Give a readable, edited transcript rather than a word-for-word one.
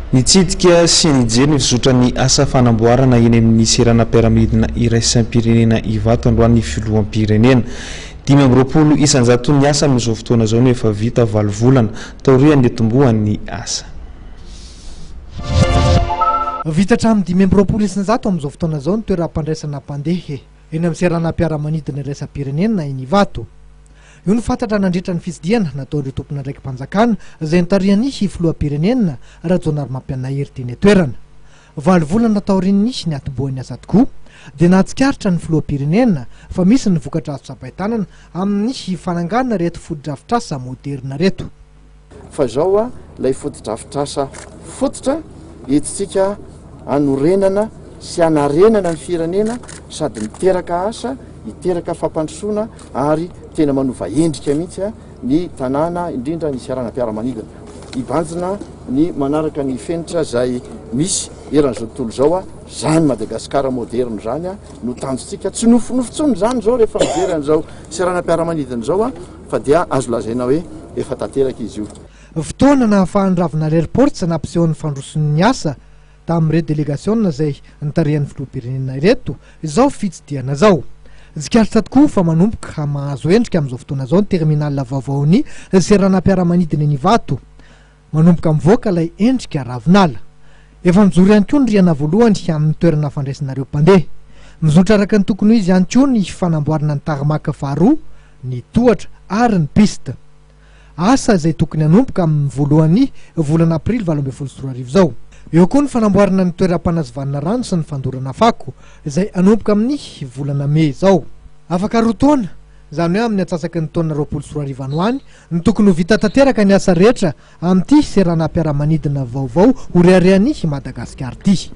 Nitsidika sy nijery ny fizotran'ny asa fanamboarana eny amin'ny seranam-piaramanidina iraisam-pirenena Ivato androany ny filoham-pirenena. 25% ny asa amin'izao fotoana izao no efa vita valo volana taorian'ny nitomboan'ny asa. Vita hatramin'ny 25% amin'izao fotoana izao ny toeram-pandraisana mpandeha eny amin'ny seranam-piaramanidina iraisam-pirenena eny Ivato. Io no fantatra nandritra ny fitsidihana nataon'ireo tompon'andraiki-panjakana izay notarihan'ny filoham-pirenena Rajaonarimampianina Hery teny an-toerana. Valo volana taorian'ny niatombohan'ny asa tokoa dia nahatsikaritra ny filoham-pirenena fa misy ny vokatra azo tsapain-tanana amin'ny fananganana ireto fotodrafitrasa moderina ireto. Fa izao ilay fotodrafitrasa fototra entintsika hanorenana sy hanarenana ny firenena sady miteraka asa, hiteraka fampandrosoana ary tena manova endrika mihitsy ny tanàna indrindra ny seranam-piaramanidina. Hibanjina ny manaraka ny fenitra izay misy eran'izao tontolo izao, izany Madagasikara moderina izany no tanjontsika. Tsy nofinofy intsony izany izao rehefa mijery an'izao seranam-piaramanidina izao. fa dia azo lazaina hoe efa tanteraka izy io. Fotoana nahafahan'ny Ravinala Airports nampiseho ny fandroson'ny asa tamin'ireto delegasiona izay notarihan'ny filoham-pirenena ireto izao fitsidihana izao. Tsikaritra tokoa fa manomboka mahazo endrika amin'izao fotoana izao ny terminal vaovaon'ny seranam-piaramanidina eny Ivato. Manomboka mivoaka ilay endrika ravinala. Efa mijoro ihany koa ny rihana voalohany amin'ny toerana fandraisana ireo mpandeha. Mizotra araka ny tokony ho izy ihany koa ny fanamboarana ny tarmac faharoa, ny tohatra ary ny piste. Asa izay tokony hanomboka amin'ny voalohan'ny volana aprily 2018 izao. Eo koa ny fanamboarana ny toeram-panasivanana rano sy ny fandorana fako izay hanomboka amin'ny volana mey izao. Afaka roa taona, izany hoe amin'ny antsasaky ny taona 2020 any ho any, no tokony ho vita tanteraka ny asa rehetra amin'ity seranam-piaramanidina vaovao ho reharehan'i Madagasikara ity.